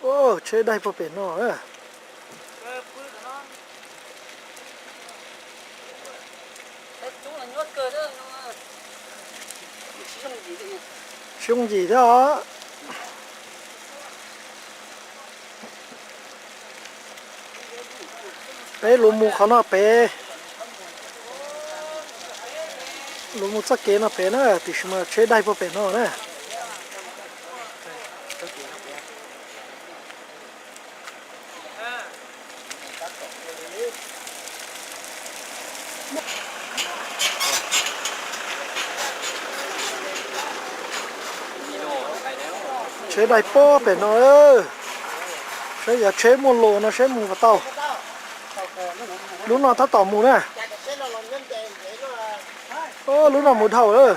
Ub, tsheb daig puag pem no na. Tsis yooj yim thiab os. Peb luv mus qhov no pem, luv mus txoj kev no pem na, tiam sis mas tsheb daig puag pem no na. Tsheb daig puag pem no, saib yav tsheb muaj los no saib mus puas tau. Lub no tab tom mus na. Lub no mus dhau lawm.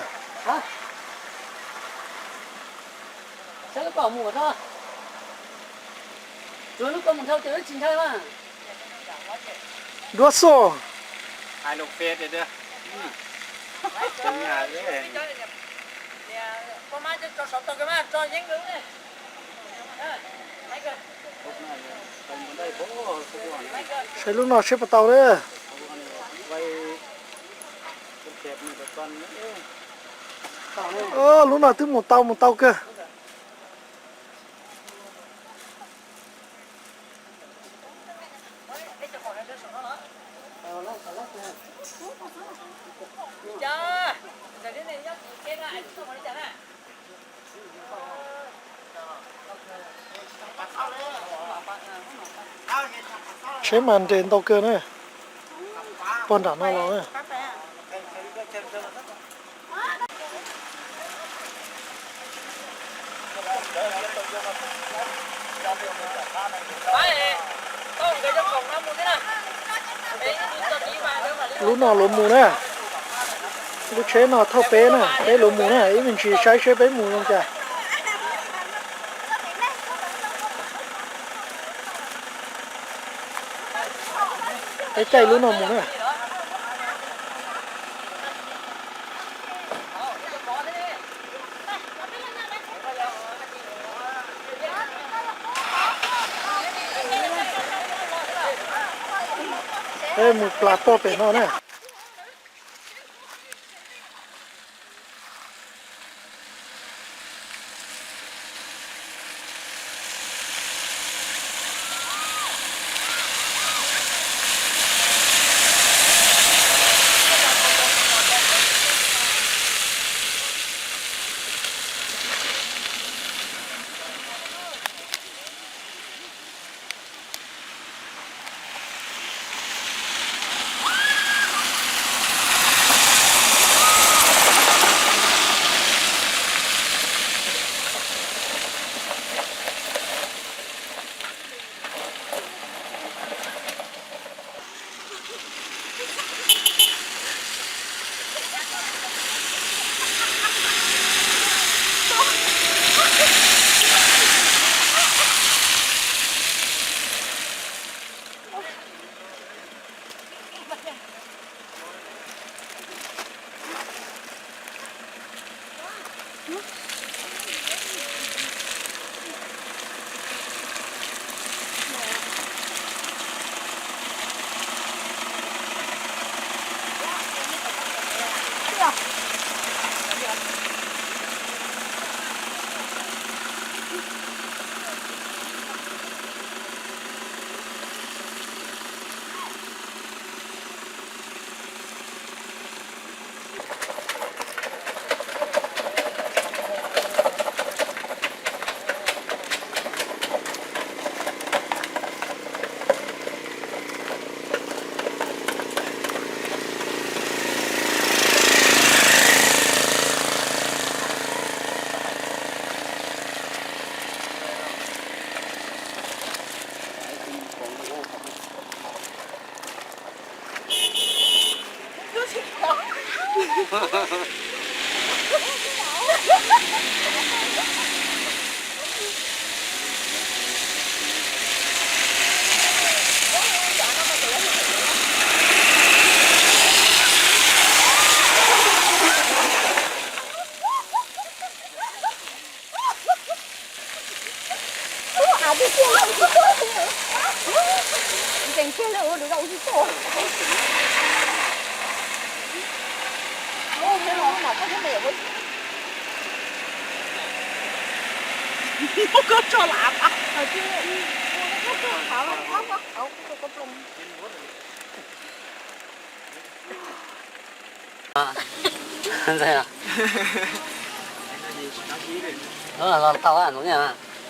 Duab xwb. Saib lub no seb puas tau na. Lub no twb mus tau mus tau kawg. Tsheb mas nres ntau kawg na, puag nram no los na. Lub no luv mus na, lub tsheb no thauj peb na, peb luv mus na, ib me ntsis saib seb peb mus zoo cas. Peb caij lub no mus na. Peb mus plas pog pem no na.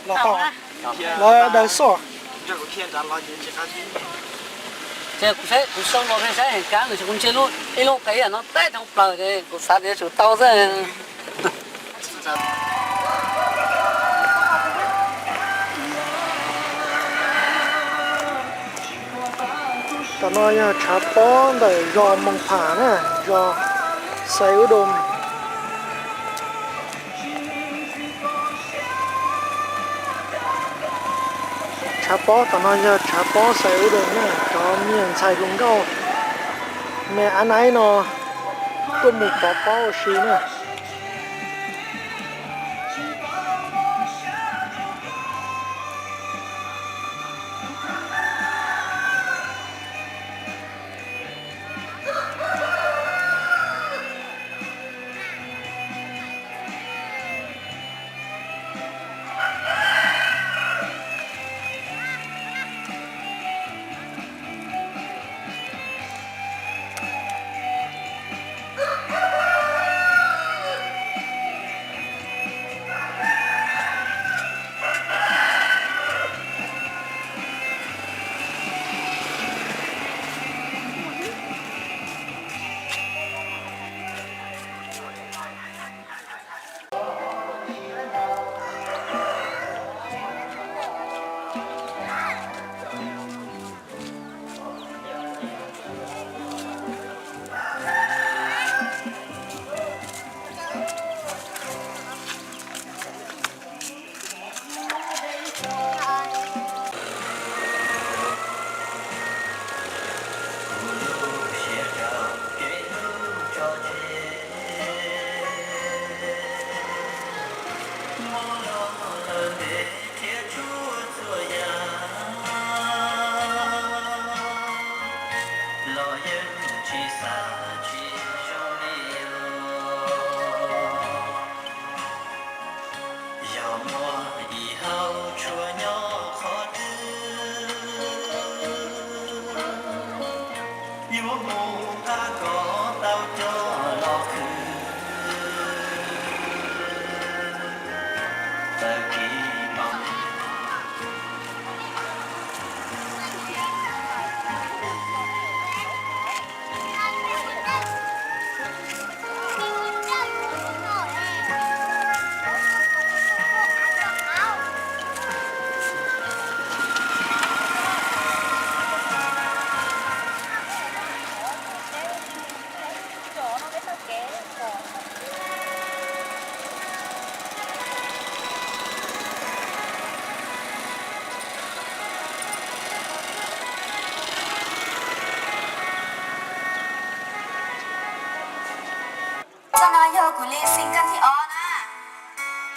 Los tau, los tau, los daws xwb. Ces kuv saib, kuv xyoo los saib heev kab nws, kuv ntsia ib lub qe no teb rau plaws ces kuv xav tias tsum tau xwb. Tam no yog tshav pob ntawm zos Moos Pham na, zos Xais Ub Doo. Tshav pob tam no yog tshav pob Xais Ub Doo na, cov me nyuam ntxhais hluas nkauj me ab naib no tuaj mus pov pob ua si na. Yog muaj ib hauv tshua nyob qhov twg, yuav mus nqa kom tau coj los khwv. Tag kis no Zaj no yog kuv li xeem kab thib ob na.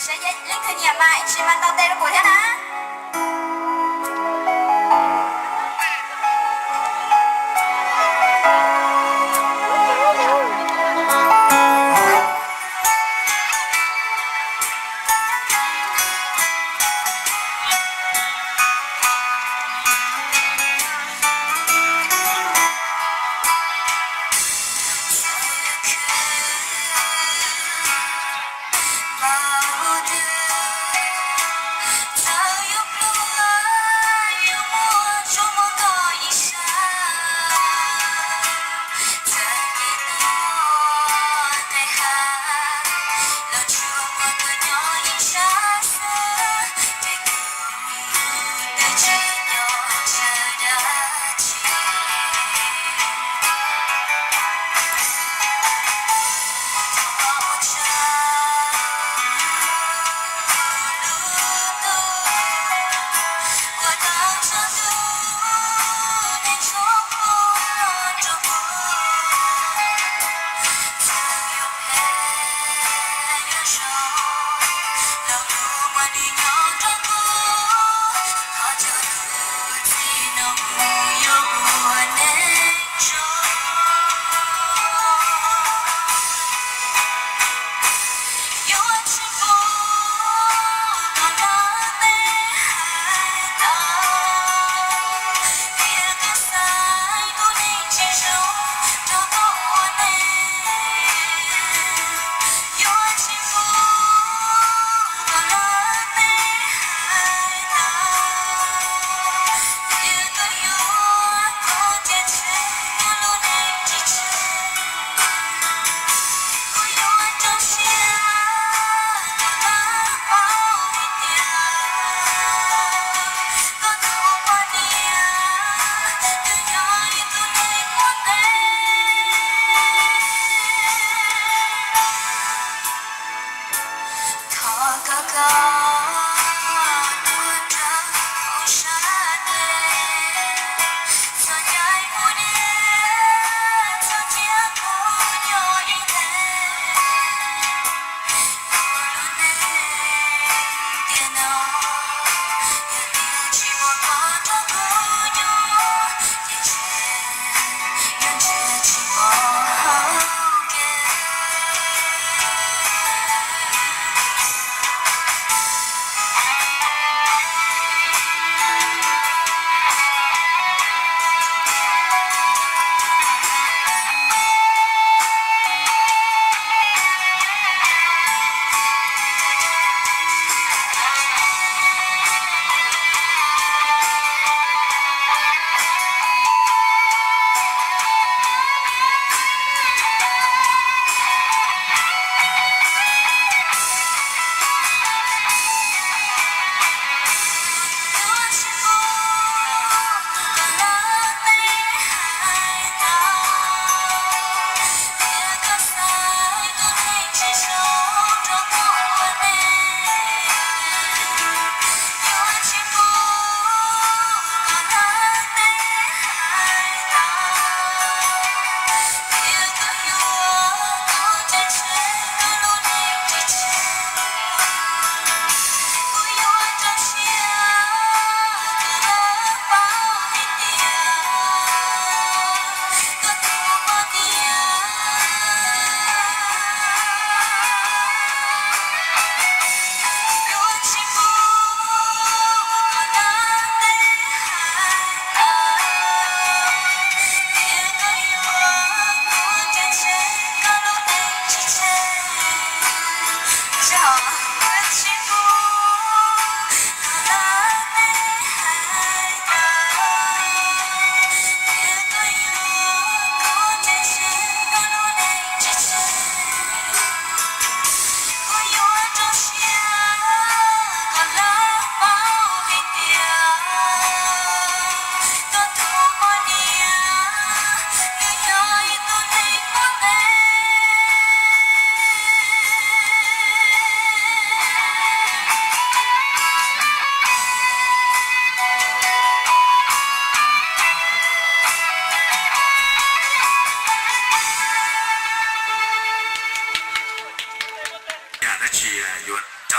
Seb leej twg nyiam mas ib ntsis mas ntaus tes rau kuv thiab na.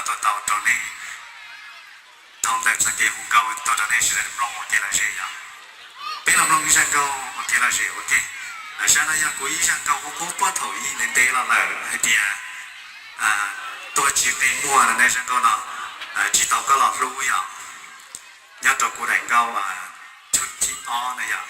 tuaj tau rau nej dhau ntawm txoj kev hu nkauj tuaj rau nej sawv daws mloog ua kev lom zem yom. Peb los mloog ib zaj nkauj ua kev lom zem ua ke. Sab no yog kuv ib zaj nkauj qub qub puag thaum ub ntev ntev los lawm hais tias tuag tsis qi muag no ne, zaj nkauj no tsis tau koj los hlub yom. Nyob rau kuv daim nkauj thib ob na yom.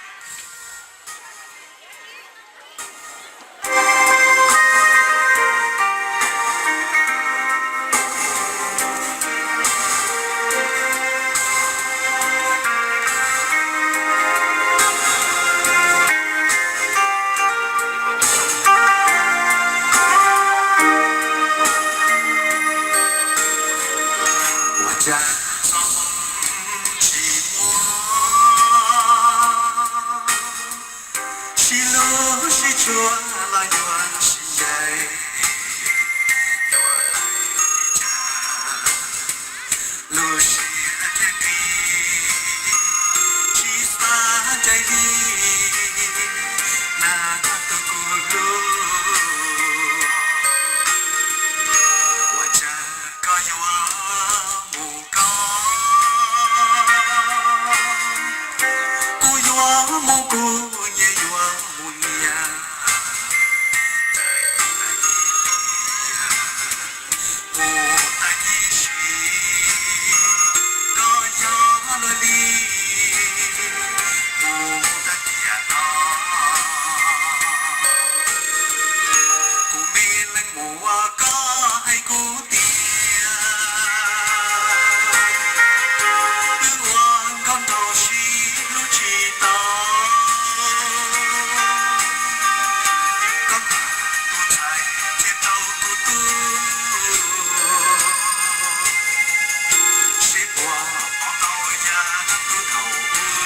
Ua cas txoj hmoo tsis muaj, sib hlub sib tshua los yuav sib ncaim, yuav hais li cas lub siab thiaj qis, tsis xav ncaim li na tus kuv hlub. Ua cas koj yuav mus koj, kuv yuav mus kuv, nyias yuav mus nyias, ncaim tau tag kis tiag, mus tag kis siv, koj yog luag li, mus tag tiam no. Kuv me leej muam, koj hais kuv tias, wb ua nkauj nraug sib hlub tsis tau, koj mam tus ntxhais cia rau kuv tub, seb puas pom tau yam tus thaum ub.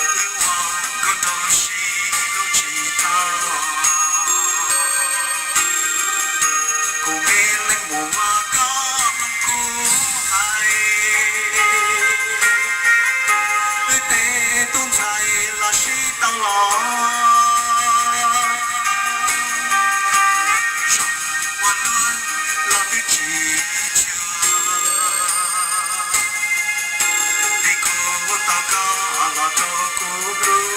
Wb ua nkauj nraug sib hlub tsis tau, kuv me leej muam, koj mloog kuv hais, wb tej tub ntxhais los sib tau los, zoo ua luaj los twb tsis tshua, li kuv tau koj los rau kuv hlub,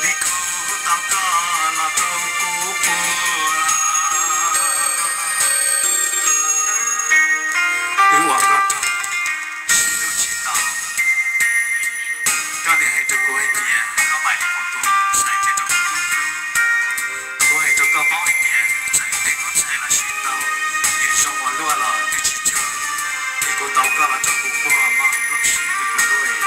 li kuv tau koj los rau kuv puag. Wb ua nkauj nraug sib hlub tsis tau, koj niam hais rau kuv hais tias koj mam li mus tus ntxhais cia rau kuv tub hlub. Kuv hais rau koj paub hais tias txawm tej tub ntxhais los sib tau, nws zoo ua luaj los twb tsis tshua, li kuv tau koj los rau kuv puag mog, looj siab tus kuv hlub.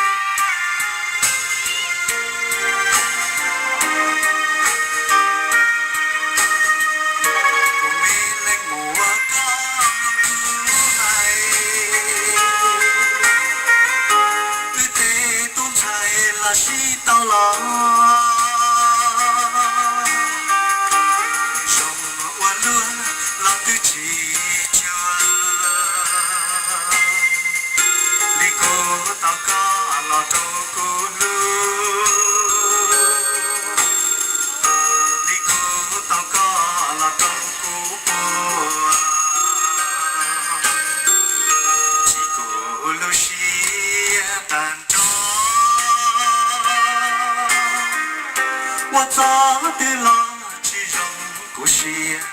Kuv me leej muam, koj mloog kuv hais, wb tej tub ntxhais los sib tau los, zoo ua luaj los twb tsis tshua, li kuv tau koj los rau kuv hlub, li kuv tau koj los rau kuv puag, tsis kuv lub siab tag nrho, ua txoj twg los tsis zoo kuv siab,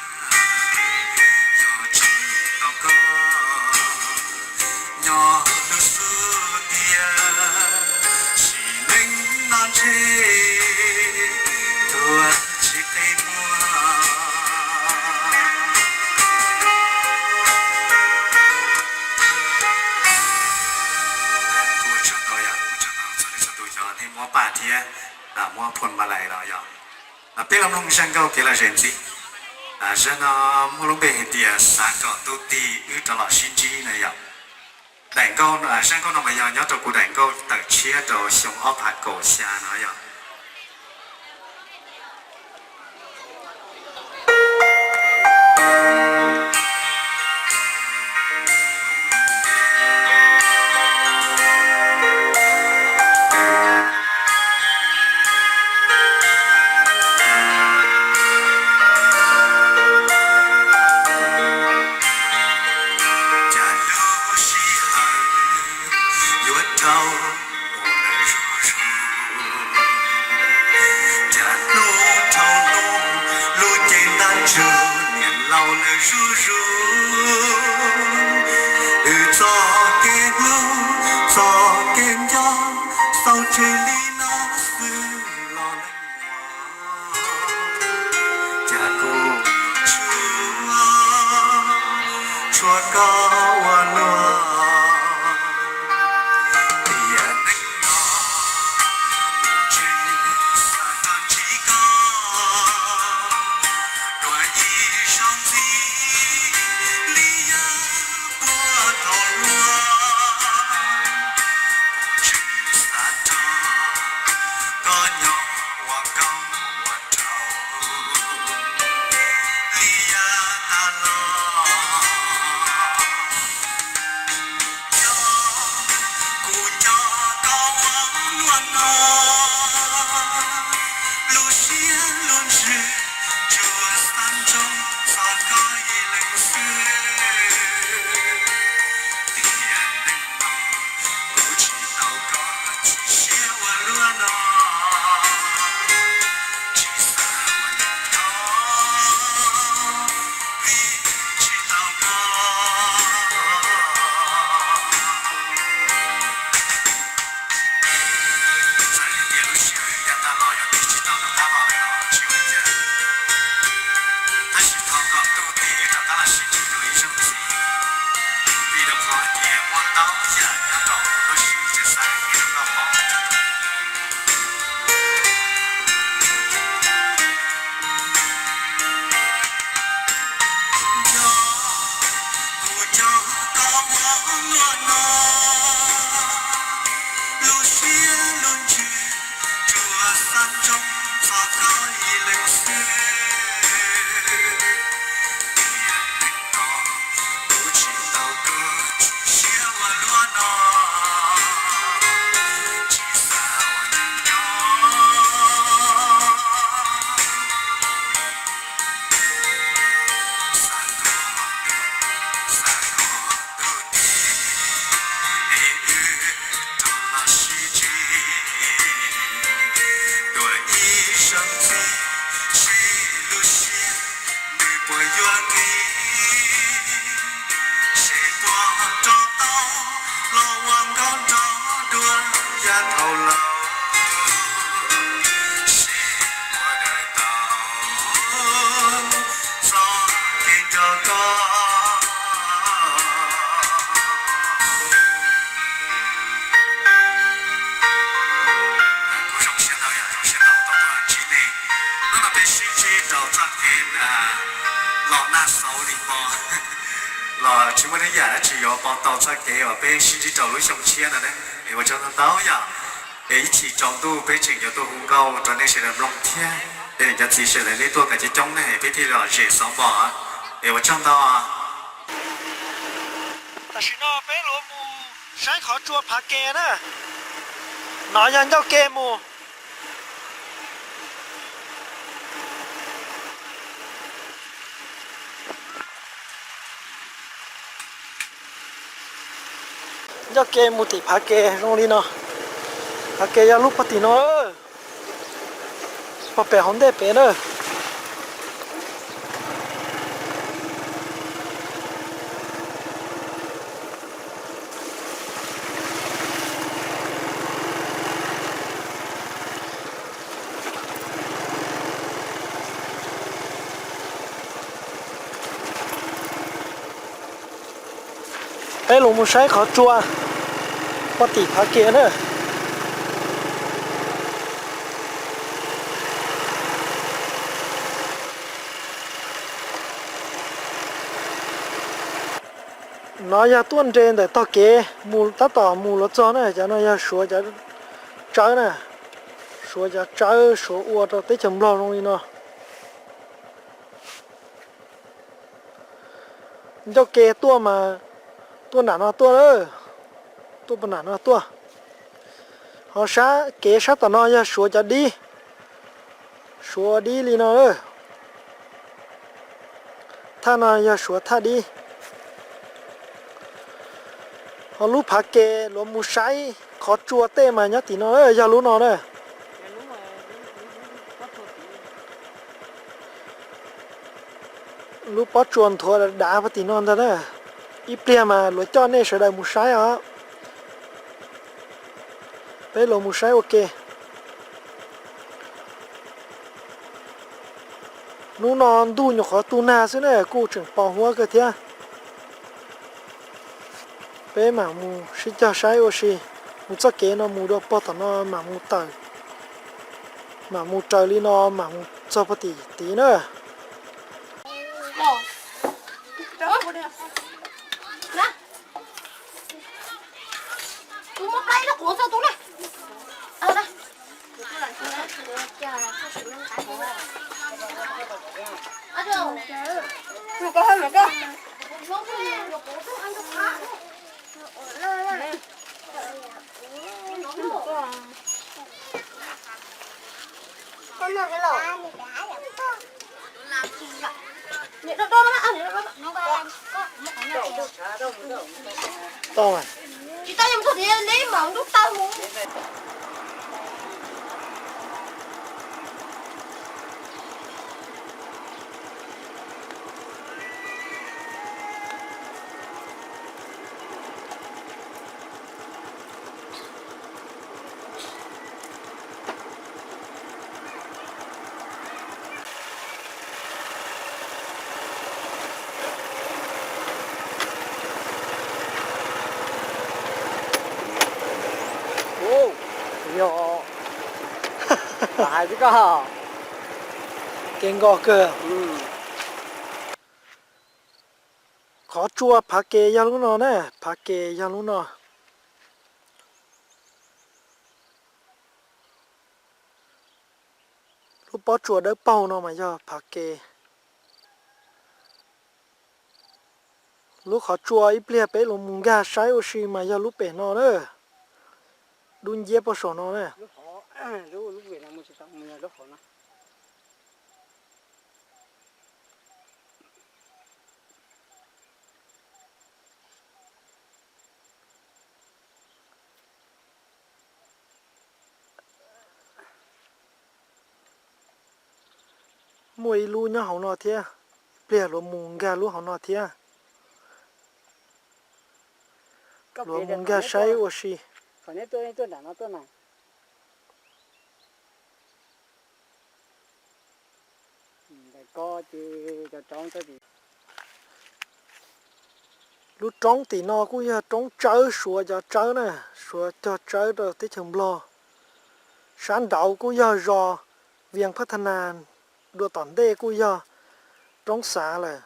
yog tsis tau koj nyob lub xub ntiag, sim neej no ntshe tuag tsis qi muag. Kuv ua tsaug ntau yom, ua tsaug ntau txhua leej txhua tus cov nej muab paj thiab muab phone ma lais los yom. Peb los mloog zaj nkauj kev lom zem ntxiv. Zaj no muaj lub npe hais tias xav kom ntuj tig wb rov los sib ntsib na yom. Daim nkauj, zaj nkauj no mas yog nyob rau kuv daim nkauj tawm tshiab rau xyoo ob phav kaum xya no yom. Nws zuj zus, wb txoj kev hlub, txoj kev nco, xaus tseg li no xwb los leej muam, cas kuv yuav tshua, tshua koj ua luaj. Tiam neej no, tseem xav nrog ntsib koj dua ib zaug ntxiv li yav puag thaum ub. Kuv tseem xav nrog koj nyob ua nkauj ua nraug li yav tas los. Nco, kuv nco koj ua luaj no, lub siab lub ntsws tsuas xav ntsoov txog koj ib leeg xwb. Tiam neej no, kuv tsis tau koj chim siab ua luaj no, tsis xav ua neej nyob vim tsis tau koj. Txawm hais tias lub sij hawm yav tag los yuav tig tsis tau tus qab los lawm los tsis ua cas, tab sis thov kom ntuj tim wb rov qab los sib ntsib dua ib zaug ntxiv, vim rau qhov tias muaj ntau yam nyob rau hauv lub siab tsis xav qhia rau koj paub. Nco, kuv nco koj ua luaj no, lub siab lub ntsws tsuas xav ntsoov txog koj ib leeg xwb. Tiam neej no, kuv tsis tau koj chim siab ua luaj no, tsis xav ua neej nyob Kuv zoo siab ntau yom, zoo siab ntau tau tuaj ntsib nej. Hnub no peb sib ntsib rau txoj kev los nag xauv li no los tsis muaj ib yam dab tsi yuav pauv tau txoj kev uas peb sib ntsib rau lub xyoo tshiab no ne. Es ua tsaug ntau ntau yom. Es ib chim tsaus ntuj peb tseem yuav tuaj hu nkauj rau nej sawv daws mloog thiab. Es cov txiv sawv daws nej tuaj kom coob coob ne peb thiaj li lom zem xov npos. Es ua tsaug ntau. Tam sim no peb yuav mus saib qhov tsua Phav Ke na. No yog ncauj ke mus, ncauj ke mus tim Phav Ke zoo li no. Phav Ke yog lub puag tim no, puag pem hauv ntej pem na. Peb los mus saib qhov tsua puag tim Phav Ke na. No yog tuaj nres ntawm tog kev mus, tab tom mus los txog na, cov no yog Suav cov tsawb na, Suav cov tsawb, Suav ua rau teb chaws Nplog zoo li no. Ncauj ke tuaj mas tuaj nram no tuaj, tuaj puag nram no tuaj. Ho sab kev sab tom no yog Suav cov dib, Suav dib li no. Thaj no yog Suav thaj dib. Ho lub Phav Ke los mus saib qhov tsua tej mas nyob tim no, yog lub no na. Lub pob tsuas nthuav dav dav puag tim no ntag na. Ib pliag mas luag coj nej sawv daws mus saib os. Peb los mus saib ua ke. Hnub no ntuj nyuam qhuav tu nag xwb na, kuj tseem pos huab kawg thiab. Peb mam mus sib cog saib ua si, mus txoj kev no mus dua pog tom no mam mus tawm, mam mus raws li no mam mus txog puag tim tid na. Tau mas. Yog, hais tib koj. Kev nkos kawg. Qhov tsua phav ke yog lub no na, phav ke yog lub no. Lub pob tsuas dawb paug no mas yog phav ke. Lub qhov tsua ib pliag peb los mus nkag saib ua si mas yog lub pem no na. Dub nciab puag saum no na. Muaj ib lub nyob hauv no thiab, pliag luag mus nkag lub hauv no thiab. Luag mus nkag saib ua si. Lub roob tim no kuj yog roob tsawb, suav cov tsawb na, suav cog tsawb rau teb chaws Nplog. Sab nraud kuj yog zos Vias Phab Tha Nas, dua tom ntej kuj yog roob xav lawm.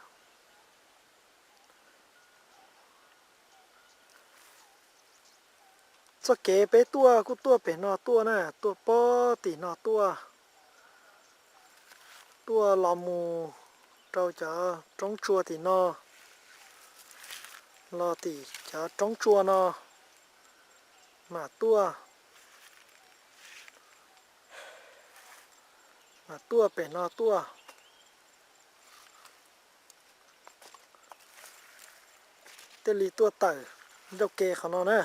Txoj kev peb tuaj kuj tuaj pem no tuaj na, tuaj pob tim no tuaj, tuaj los mus rau cov roob tsua tim no, los tim cov roob tsua no, mam tuaj, mam tuaj pem no tuaj. Thiaj li tuaj tawm ncauj ke qhov no na.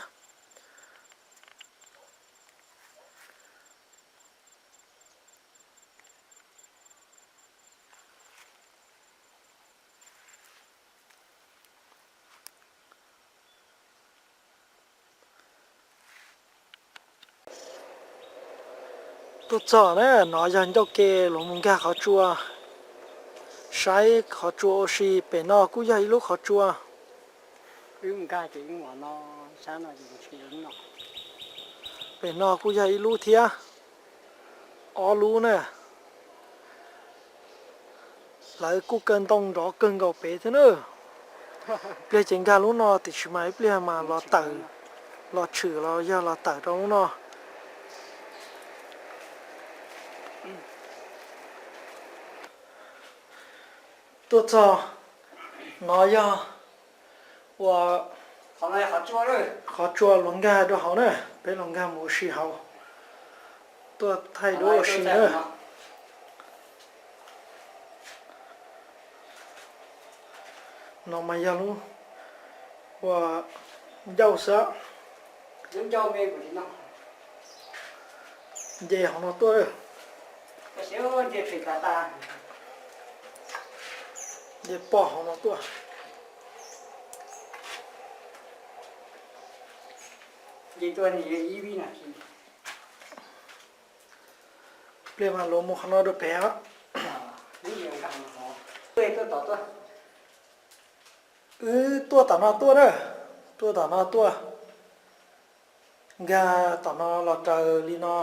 Tuaj txog na, no yog ncauj ke los mus nkag qhov tsua, saib qhov tsua ua si. Pem no kuj yog ib lub qhov tsua. Pem no kuj yog ib lub thiab, ob lub na. Lawv kuj kaw ntoo nrov kawg nkaus pem thiab na. Pliag ces nkag lub no, tiam sis mas ib pliag mas los tawm, los tshwm los yog los tawm rau lub no. Tuaj txog no yog ua qhov tsua luag nkag rau hauv na, peb los nkag mus ua si hauv. Tuaj thaij duab ua si na. No mas yog lub ua ncauj xwb. Nce hauv no tuaj. Nce Ces pom hauv no tuaj. Ces tuaj ib vib na. Pliag mas luag mus qhov no rau pem os. Wb tuaj tom no tuaj na, tuaj tom no tuaj, nkag tom no los raws li no,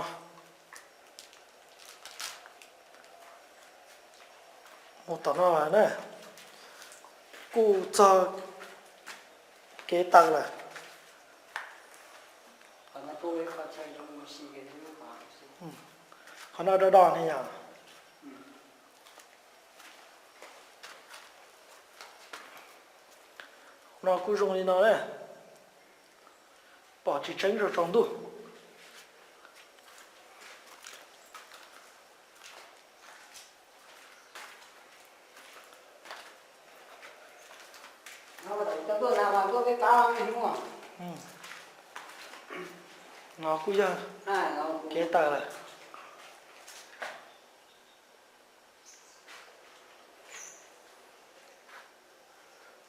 mus tom no lawm na, kuj txog kev taws lawm. Qhov no do do ne yom. No kuj zoo li no na, pom tsis tseeb rau tsaus ntuj. No kuj yog kev taws lawm.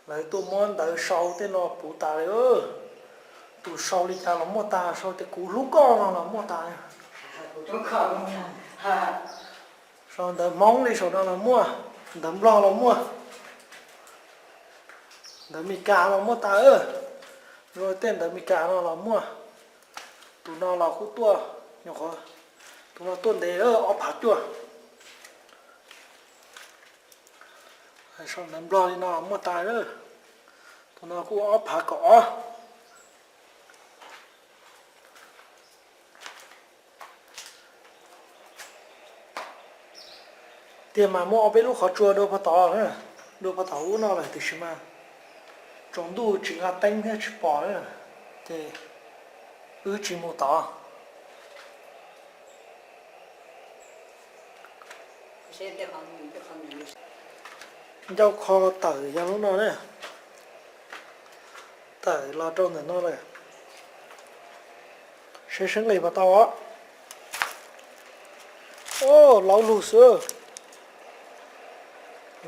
Lawv tuaj muab ntawv sau tej no puv tas li. Tus sau li cas los muaj tas, sau tias kuv hlub koj no los muaj tas. Sau ntawv Hmoob li saum no los muaj, ntawv Nplog los muaj, ntawv Meskas los muaj tas. Zoo tej ntawv Meskas no los muaj. Tus no los kuj tuaj, nyuam qhuav, tus no tuaj ntev ob phav cuaj. Sau ntawv Nplog li no muaj tas. Tus no kuj ob phav kaum ob. Tiag mas muaj ob peb lub qhov tsua dua puag tod, dua puag tod ub no lawm tiam sis mas tsaus ntuj tsis nqa teeb thiab tsis pom, ces wb tsis mus tod. Ncauj kho tawm yog lub no na. Tawm los rau ntawm no lawm. Seb, seb nqis puas tau os. Laub lug xwb.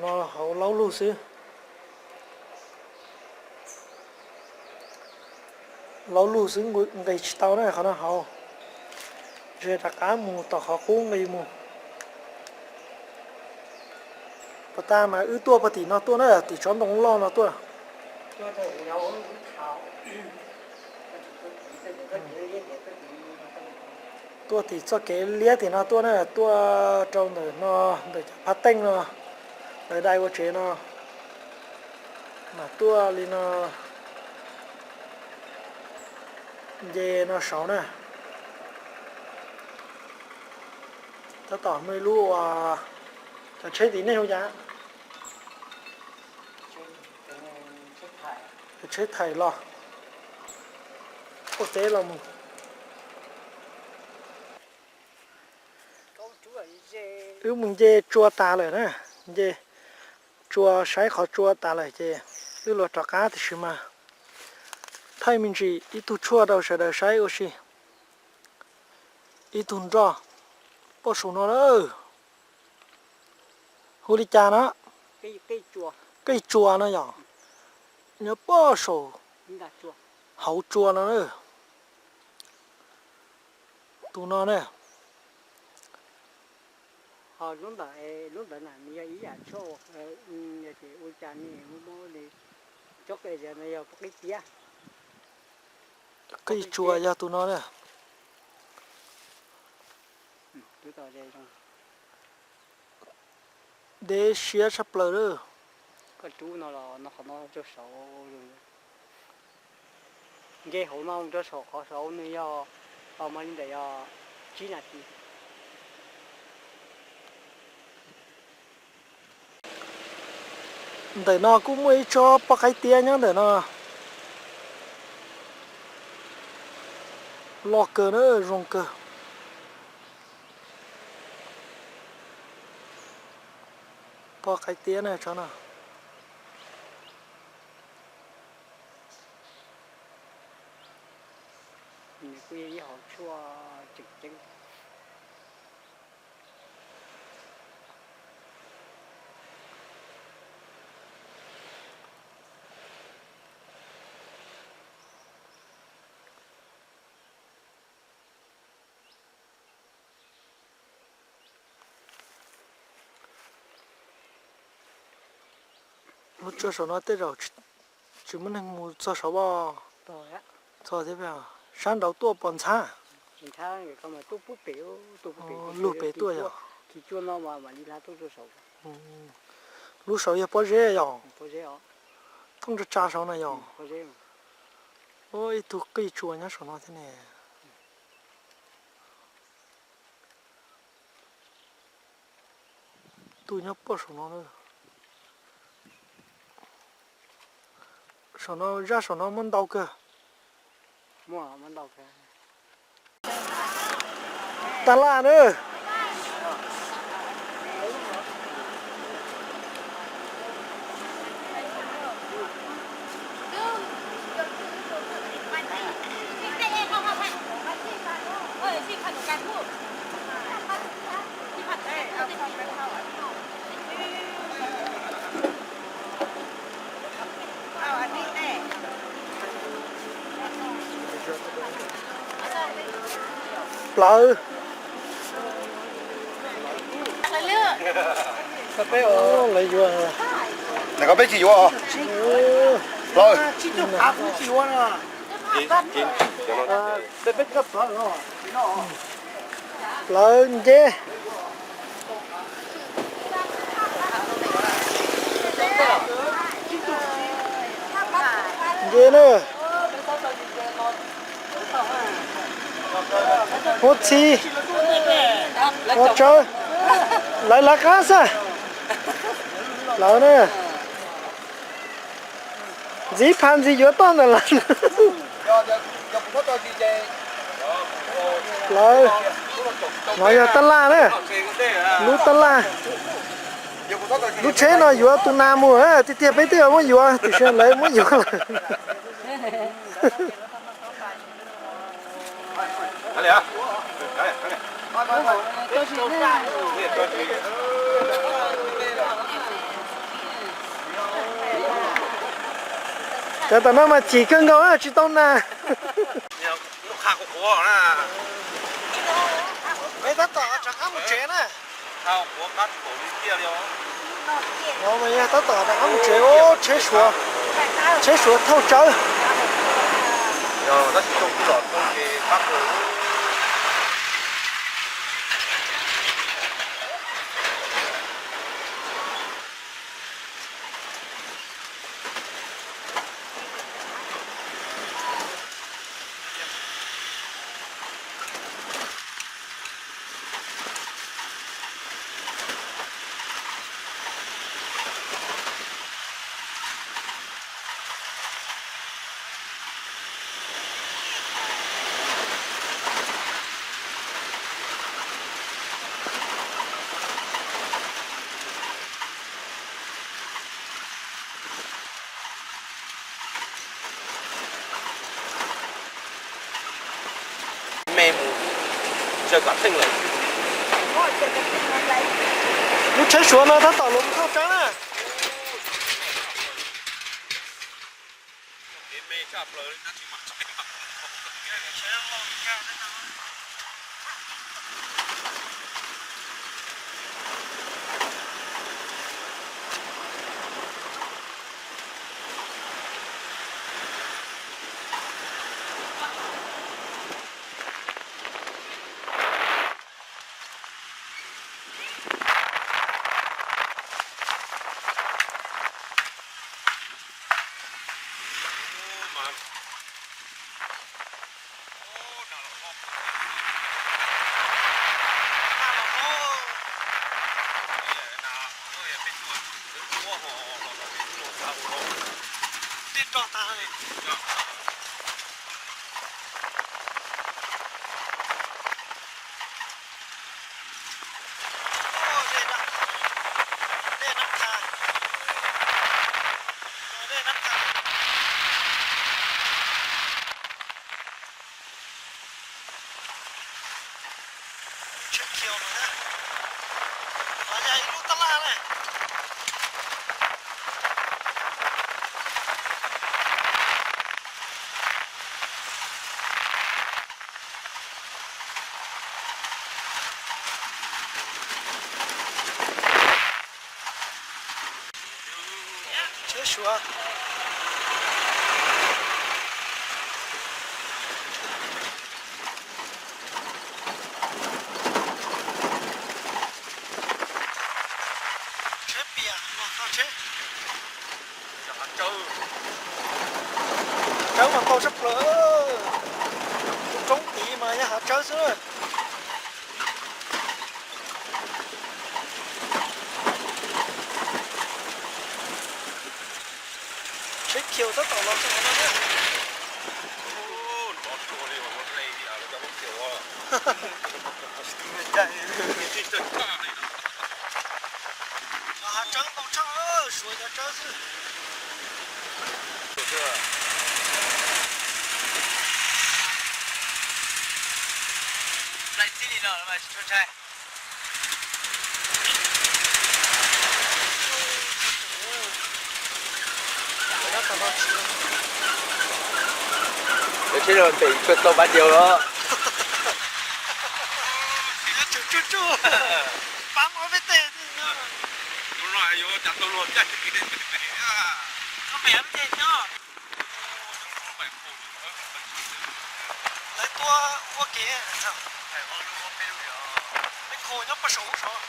No hauv laub lug xwb. Laub lug xwb, nqis tsis tau na qhov no hauv. Ntshe rov qab mus tom qhov qub nqis mus. Puag ta mas wb tuaj puag tim no tuaj na, tim tsob ntoo loj no tuaj. Tuaj tim txoj kev liab tim no tuaj na, tuaj rau ntawm no, ntawm cov phab teej no, lawv dai ua tsev no, mas tuaj li no, nce no saud na. Tab tom muaj ib lub uas cov tsheb tim nej hu cas? Tsheb thais los, ua teb los mus. Wb mus nce tsua tas lawm na, nce tsua saib qhov tsua tas lawm ces wb luag rov qab tiam sis mas thaij me ntsis ib tug tshuaj rau sawv daws saib ua si. Ib tug nroj poj saum no lawm. Hu li cas no? Qij tsua no yom. Nyob poj saum hauv tsua no. Tus no ne. Ho lub ntawd, lub ntawd na nws yog ib yam tshuaj, yog ces ua cas ne, muaj li tsob qij no yog qij tiab. Qij tsua yog tus no na. Deb siab tshaj plaws lawm. Koj rub no los no qhov no rau saud. Nce hauv no rau saum qhov saud nws yog, mas li ntawm yog tsib nas this. Ntawm no kuj muaj ib tsob poj qaib tiab nyob ntawm no. Loj kawg na, zoo kawg. Poj qaib tiab na tsob no. Nws kuj yog ib hom tshuaj tseem ceeb. Lub tsua saum no tej zaum tsis muaj neeg mus txog saud os. Txog thiab, sab nraud tuaj pos ntxhab. Lug pem tuaj yog. Lub saud yog pob zeb yog. Thooj tsa tsa saud na yog. Ib tug qij tsua nyob saum no thiab ne. Tuaj nyob puag saum no. Saum no, zaj saum no muaj ntau kawg. Tab laj na. Plawv. Lawv yuav. Peb tsis yuav. Plawv. Plawv nceb. Nceb na. Huab txhib. Huab tsawb. Lawv lawv qab xwb. Lawv na. Ntxiv phav ntxiv yuav toj ntawm lawv. Lawv, no yog tab laj na. Lub tab laj. Lub tsheb no yuav tus nas mus, tiag tiag peb twb muab yuav, tiam sis lawv muab yuav lawm. Cov tom no mas chim kawg nkaus tsis tau nas. Peb tab tom rov qab mus tsev na. No mas yog tab tom rov qab mus tsev, tsheb Suav, tsheb Suav thauj tsawb. Me mus, lub tsheb Suav no tab tom los thauj tsawb na. Tsheb khiaus no na. No yog ib lub tab laj na. Tsheb Tsheb piam no txog tsheb. Hav tsawb mas ntau tshaj plaws. Tus roob tid mas yog hav tsawb xwb. Tsheb khiaus tab tom los txog no na. Cov hav tsawb ntau tshaj, suav cov tsawb xwb. Plais txij li no mas tsis tshua ntshai. Cov tsheb no ntes tsuag tau pab diaus los. Tsuag tsuag, pab ob peb teg. Tus no yuav cas tau luag caij. Lawv tuaj ua kev, peb kho nyob pab saum ub saud.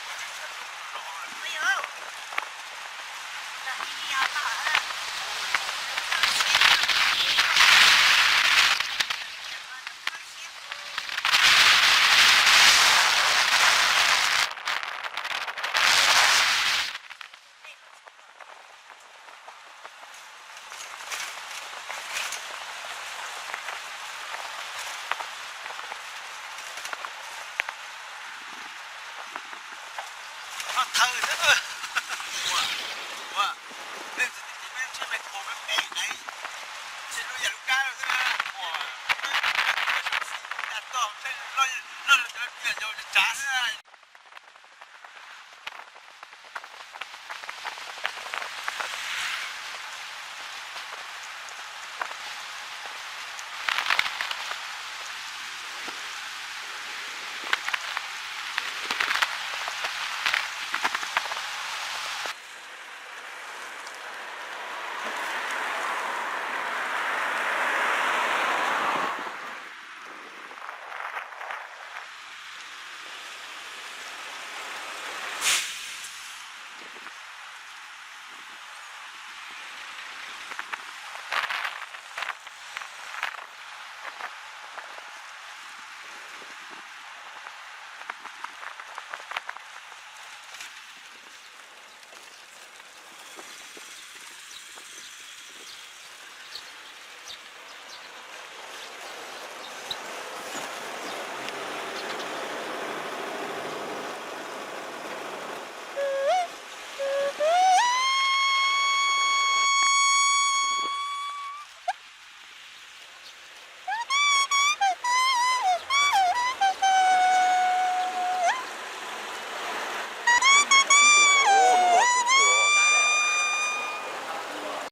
Thawj thiab.